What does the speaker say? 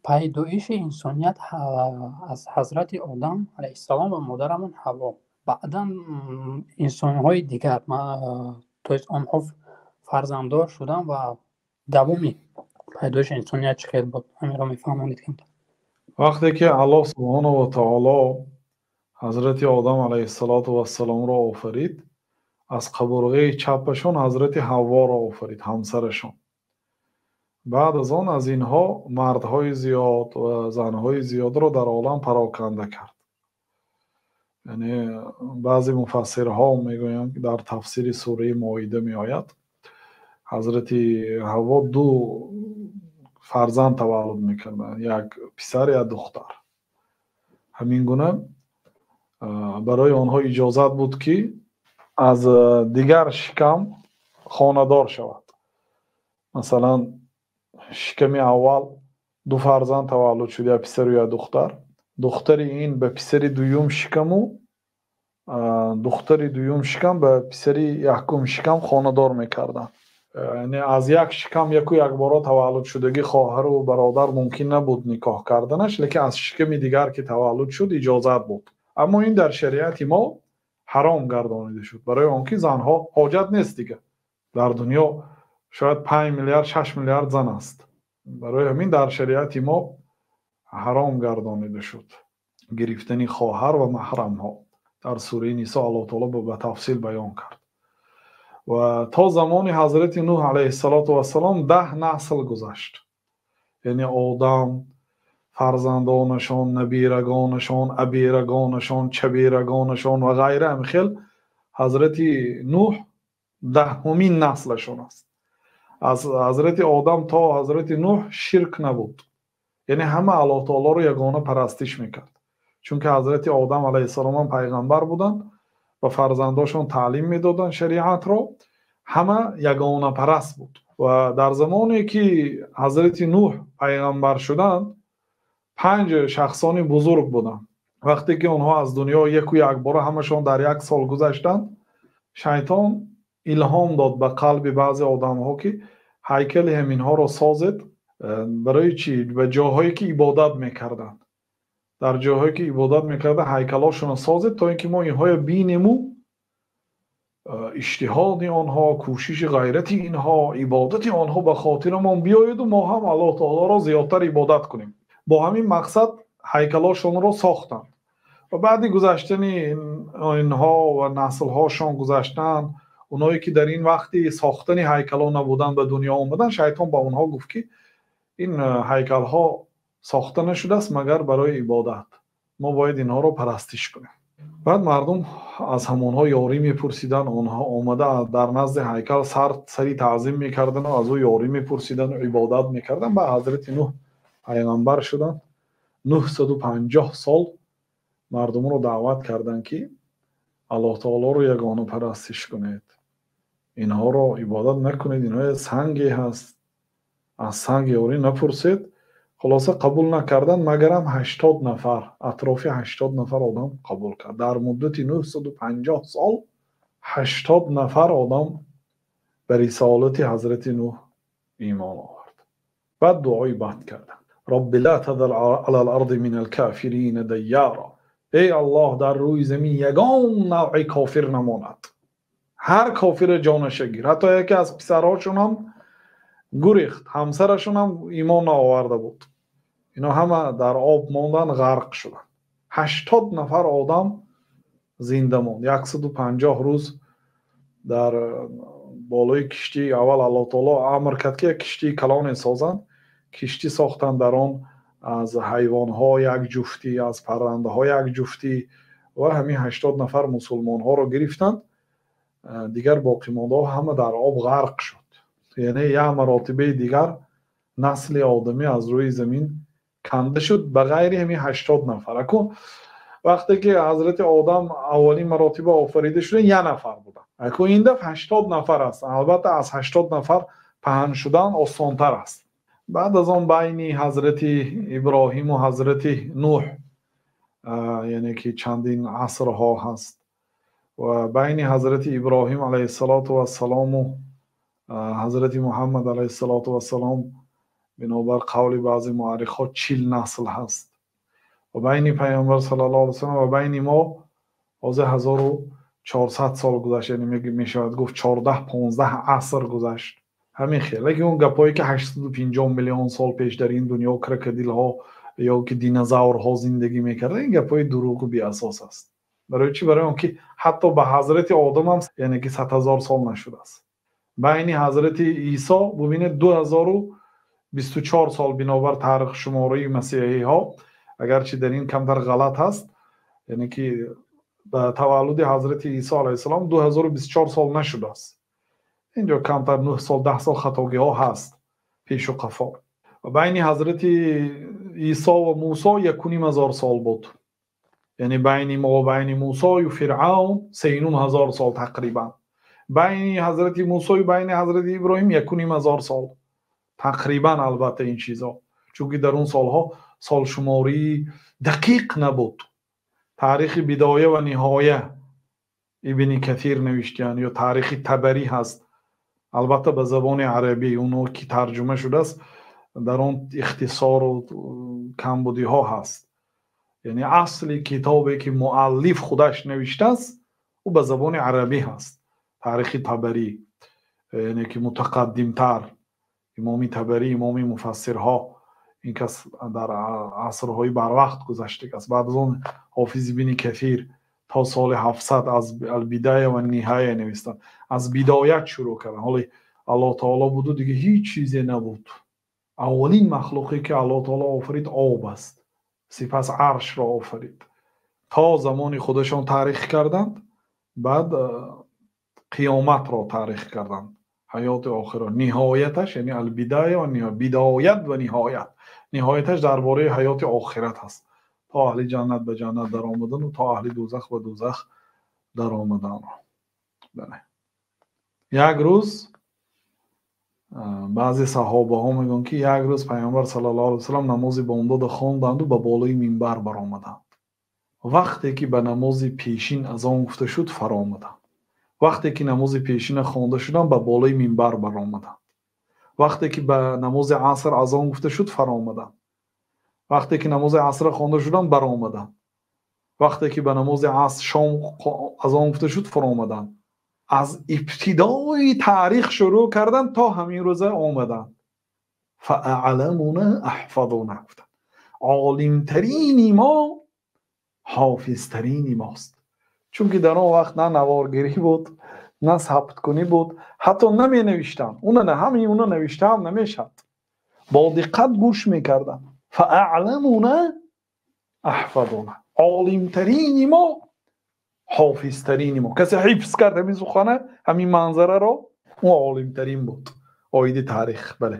Пайдоиши инсоният аз ҳазрати Одам алайҳиссалом ва модарамон Ҳаво. Баъдан инсонҳои дигар, то есть онҳо фарзанддор шуданд ва давоми пайдоиши инсоният чӣ хел буд? Ҳаминро мефаҳмонед камтар. Вақте ки Аллоҳ субҳонаҳу ва таоло ҳазрати Одам алайҳиссалоту вассаломро офарид, аз қабурғаи чапашон ҳазрати Ҳавворо офарид, ҳамсарашон. Баъд аз он аз инҳо мардҳои зиёд ва занҳои зиёдро дар олам пароканда кард. Яъне баъзе муфассирҳо мегӯянд, ки дар тафсири сураи Моида меояд, ҳазрати Ҳавво ду фарзанд таваллуд мекарданд, як писар, як духтар. Ҳамин гуна барои онҳо иҷозат буд, ки аз дигар шикам хонадор шавад. Масалан, шиками аввал ду фарзанд таваллуд шуд, як писару як духтар. Духтари ин ба писари дуюм шикаму духтари дуюм шикам ба писари якум шикам хонадор мекарданд. Яъне аз як шикам яку якбора таваллуд шудагӣ хоҳару бародар мумкин набуд никоҳ карданаш, лекин аз шиками дигар ки таваллуд шуд, иҷозат буд. Аммо ин дар шариати мо ҳаром гардонида шуд, барои он ки занҳо ҳоҷат нест дигар. Дар дунё шояд 5 миллиард, 6 миллиард зан аст. Барои ҳамин дар шариати мо ҳаром гардонида шуд гирифтани хоҳар ва маҳрамҳо. Дар сураи Нисо Аллоҳ таоло ба тафсил баён кард. Ва то замони ҳазрати Нуҳ алайҳиссалоту вассалом 10 насл гузашт. Яъне Одам, фарзандонашон, набирагонашон, абирагонашон, чабирагонашон ва ғайра. Ҳамин хел ҳазрати Нуҳ даҳумин наслашон аст. Аз ҳазрати Одам то ҳазрати Нуҳ ширк набуд, яъне ҳама Аллоҳ таолоро ягона парастиш мекард, чунки ҳазрати Одам алайҳиссалом ҳам пайғамбар буданд ва фарзандошон таълим медоданд шариатро. Ҳама ягонапараст буд. Ва дар замоне ки ҳазрати Нуҳ пайғамбар шуданд, панҷ шахсони бузург буданд. Вақте ки онҳо аз дунё яку якбора ҳамашон дар як сол гузаштанд, шайтон илҳом дод ба қалби баъзе одамҳо, ки ҳайкали ҳаминҳоро созед. Барои чӣ? Ба ҷоҳое ки ибодат мекарданд, дар ҷоҳое ки ибодат мекарданд, ҳайкалҳошонро созед, то ин ки мо инҳоя бинему иҷтиҳоди онҳо, кӯшиши ғайрати инҳо, ибодати онҳо ба хотирамон биёеду мо ҳам Аллоҳ таолоро зиёдтар ибодат кунем. Бо ҳамин мақсад ҳайкалҳошонро сохтанд. Ва баъди гузаштани инҳо ва наслҳошон гузаштан, оное ки дар ин вақти сохтани ҳайкалҳо набуданд, ба дунё омаданд, шайтон ба онҳо гуфт, ки ин ҳайкалҳо сохта нашудааст, магар барои ибодат, мо бояд инҳоро парастиш кунем. Баъд мардум аз ҳамонҳо ёрӣ мепурсиданд. Онҳо омада дар назди ҳайкал сари таъзим мекардану аз ӯ ёрӣ мепурсидану ибодат мекарданд. Баъд ҳазрати Нуҳ пайғамбар шуданд. 950 сол мардумро даъват карданд, ки Аллоҳ таолоро ягона парастиш кунед, инҳоро ибодат накунед, инҳо санге ҳаст, аз санг ёрӣ напурсед. Хулоса, қабул накарданд, магарам 80 нафар, атрофи 80 нафар одам қабул кард. Дар муддати 950 сол 80 нафар одам ба рисолати ҳазрати Нуҳ имон овард. Баъд дуои бад карданд: «Рабби ла тазар ала л-арди мин ал-кафирина дайяра». Эй Аллоҳ, дар рӯи замин ягон навъи кофир намонад, ҳар кофира ҷонаша гир. Ҳатто яке аз писарҳошон гурехт, ҳамсарашон ҳам имон наоварда буд. Ино ҳама дар об мондан, ғарқ шуданд. 80 нафар одам зинда монд. 150 рӯз дар болои киштӣ. Аввал Аллоҳ таоло амр кард, ки як киштии калоне созанд. Киштӣ сохтанд, дар он аз ҳайвонҳо як ҷуфтӣ, аз паррандаҳо як ҷуфтӣ ва ҳамин 80 нафар мусулмонҳоро гирифтанд. Дигар боқимондаҳо ҳама дар об ғарқ шуд. Яъне як маротибаи дигар насли одамӣ аз рӯи замин канда шуд, ба ғайри ҳамин 80 нафар. Акун вақте ки ҳазрати Одам аввалин маротиба офарида шуда, як нафар буданд, акун ин дафъ 80 нафар аст. Албатта, аз 80 нафар паҳн шудан осонтар аст. Баъд аз он байни ҳазрати Иброҳиму ҳазрати Нуҳ, яъне ки чандин асрҳо ҳаст, ва байни ҳазрати Иброҳим алайҳиссалоту вассалому ҳазрати Муҳаммад алайҳиссалоту вассалом. Бинобар қавли баъзе муаррихҳо 40 насл ҳаст. Ва байни Пайғамбар саллаллоҳу алайҳи васаллам ва байни мо ҳозир 1400 сол гузашт, яъне мешавад гуфт 14-15 аср гузашт. Ҳамин хел. Лекин он гапҳое ки 850 миллион сол пеш дар ин дунё крокодилҳо ё ки динозаврҳо зиндагӣ мекарданд, ин гапҳои дурӯғу беасос аст. Барои чӣ? Барои он ки ҳатто ба ҳазрати Одам ҳам яъне ки 100 000 сол нашудааст. Байни ҳазрати Исо бубинед 2024 сол бинобар таърихшумории масеҳиҳо, агарчи дар ин камтар ғалат ҳаст, яъне ки ба таваллуди ҳазрати Исо алайҳиссалом 2024 сол нашудааст. Инҷо камтар 9 сол 10 сол хатогиҳо ҳаст пешу қафо. Ва байни ҳазрати Исо ва Мусо 1500 сол буд. Яъне байни мо ва байни Мусою Фиръавн 3500 сол тақрибан. Байни ҳазрати Мусою байни ҳазрати Иброҳим 1500 сол тақрибан. Албатта ин чизо, чунки дар он солҳо солшумории дақиқ набуд. Таърихи Бидоя ва Ниҳоя Ибни Касир навиштиянд ё таърихи Табарӣ ҳаст, албатта ба забони арабӣ, оно ки тарҷума шудааст дар он ихтисору камбудиҳо ҳаст. Яъне асли китобе ки муаллиф худаш навиштааст, ӯ ба забони арабӣ ҳаст. Таърихи Табарӣ, яъне ки мутақаддимтар Имоми Табарӣ, имоми муфассирҳо, ин кас дар асрҳои барвақт гузаштаг аст. Баъд аз он Ҳофиз ибни Касир то соли 700 аз Албидая ва Ниҳая навистанд. Аз бидоят шурӯъ карданд. Ҳоло Аллоҳ таоло буду дига ҳеҷ чизе набуд. Аввалин махлуқе ки Аллоҳ таоло офарид об аст. Сипас аршро офарид. То замони худашон таърих карданд, баъд қиёматро таърих карданд. Ҳаёти охиро, ниҳояташ, яъне албидая ва ниҳоя, бидоят ва ниҳоят. Ниҳояташ дар бораи ҳаёти охират аст. То аҳли ҷаннат ба ҷаннат даромадану то аҳли дӯзах ба дӯзах даромаданро. Бале. Як рӯз баъзе саҳобаҳо мегӯянд ки як рӯз Пайғамбар саллаллоҳу алайҳи васаллам намози бомдода хонданду ба болои минбар баромаданд. Вақте ки ба намози пешин азон гуфта шуд, фаромаданд. Вақте ки намози пешина хонда шуданд, ба болои минбар баромаданд. Вақте ки ба намози аср азон гуфта шуд, фаромаданд. Вақте ки намози аср хонда шуданд, баромаданд. Вақте ки ба намози аср шом азон гуфта шуд, фаромаданд. Аз ибтидои таърих шурӯъ карданд то ҳамин рӯза омаданд. Фаъламуна аҳфазуна гуфтанд. Олимтарини мо ҳофизтарини мост. Чунки дар он вақт на наворгирӣ буд, на сабткунӣ буд, ҳатто наменавиштанд. Уна на ҳамин уна навиштаам намешавад. Бо диққат гӯш мекарданд. Фаъламуна аҳфазуна. Олимтарини мо ҳофизтарини мо. Касе ҳифз кард ҳамин сухана, ҳамин манзараро, ӯ олимтарин буд оиди таърих. Бале.